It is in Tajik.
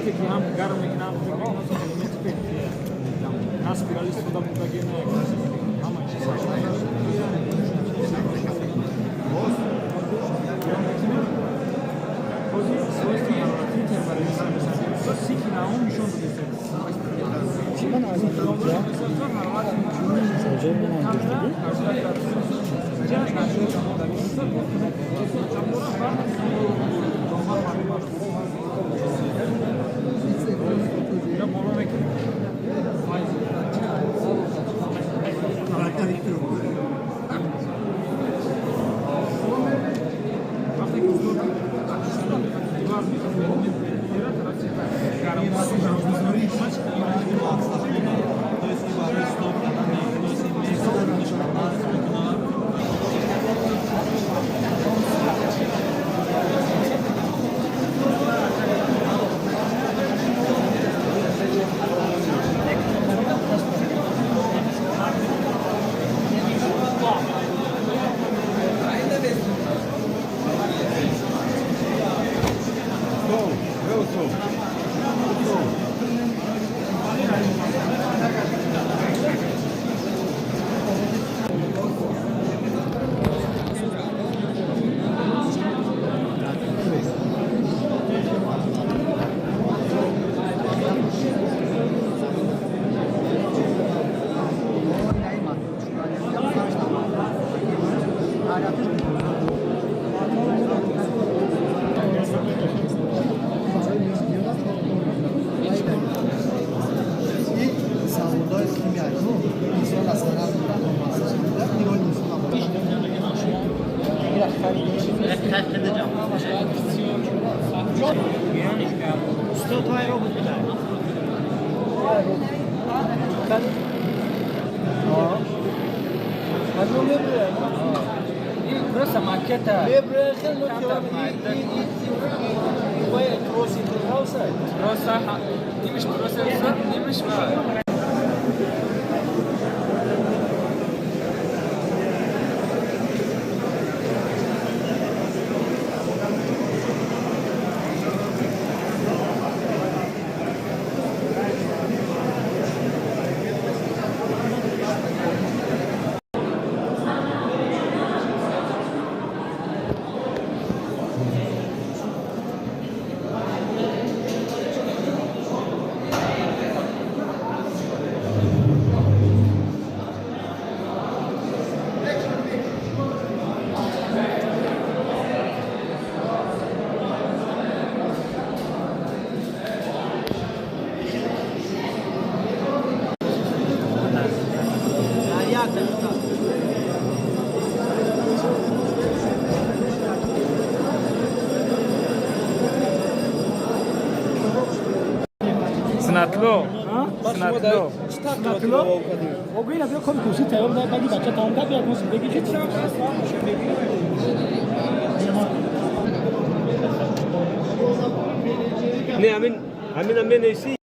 Элементе ки ҳам гарм мекунад, ҳам хунук мекунад, элементи Пелтие. На спирал истифода бурдаги, на як чизи дигар. Ҳама чиз ҳозир свойства ҳароратии терморезистенция 30 килоом нишон додааст. Ман аз инҷо ҷои ман гирифтагӣ. Просто макета. Троса, нимаш троса, нимаш. Снатло. Снатло. Снатло. Огӯ, ина биё, кори курсӣ тайёр дар баъди бача тамом кард, як рӯз беги ки. Не, ҳамин, ҳамина менависӣ.